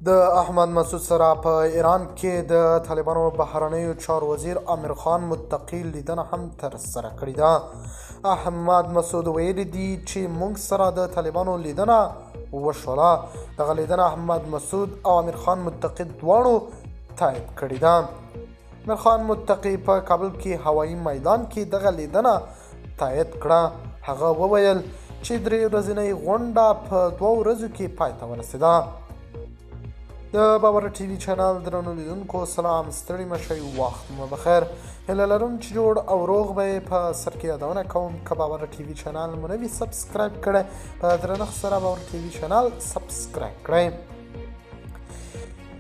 د احمد مسعود سره په ایران کې د طالبانو بهرنیو چارو وزیر امیر خان متقي لیدنه هم تر سره کړې ده. احمد مسعود ویلي دي چې موږ سره د طالبانو لیدنه وشوله. دغه لیدنه احمد مسعود او امیر خان متقي دواړو تایید کړې ده. امیر خان متقي په کابل کې هوایي میدان کې دغه لیدنه تایید کړه. هغه وویل چې 3 ورځنۍ غونډه په 2 ورځو کې پای ته ورسېده. د باور ټي وي چینل درنو لیدونکو سلام، ستړي مه شئ، وخت مو بخیر. هیله لرم چې جوړ او روغ به یې. په سر کې یادونه کوم، که باور ټي وي چینل مو نه وي سبسکرایب کړی، په درنښت سره باور ټي وي چینل سبسکرایب کړئ.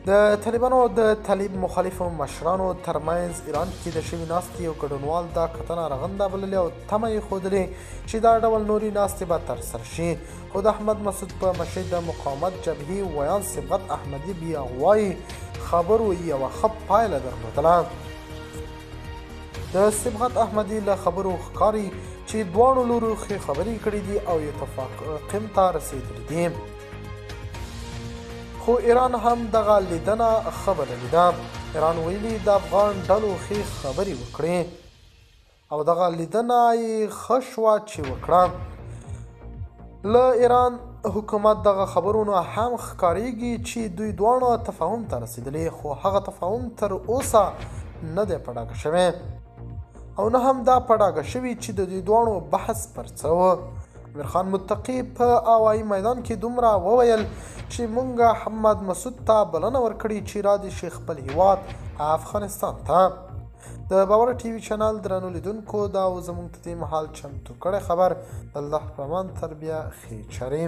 د طالبانو د طالب مخالفو مشرانو ترمنځ ایران کې د شوي ناستې یو ګډونوال دا کتنه رغنده بللې او تمه یې ښودلې چې دا ډول نورې ناستې به ترسره شي. خو د احمد مسعود په مشرۍ د مقاومت جبهې ویاند صبغت احمدي بیا وایي خبرو یوه ښه پایله درلودله. د صبغت احمدي له خبرو ښکاري چې دواړو لورو ښې خبرې کړې دي او اتفاق ته رسېدلي دي. خو ایران هم دغه لیدنه ښه بللې ده. ایران ویلي د افغان ډلو ښې خبرې وکړې او دغه لیدنه یې ښه شوه چې وکړه. له ایران حکومت دغه خبرونو هم ښکارېږي چې دوی دواړو تفاهم ته رسېدلي، خو هغه تفاهم تر اوسه نه دی په ډاګه شوی او نه هم دا په ډاګه شوي چې د دوی دواړو بحث پر څه و. امیر خان متقي په هوایي میدان کې دومره وویل چې مونږ احمد مسعود ته بلنه ورکړې چې را دې شي خپل هیواد افغانستان ته. د باور ټي وي چینل درنو لیدونکو، دا و زموږ ته دې مهال چمتو کړی خبر. د الله په امان، تر بیا ښې چارې.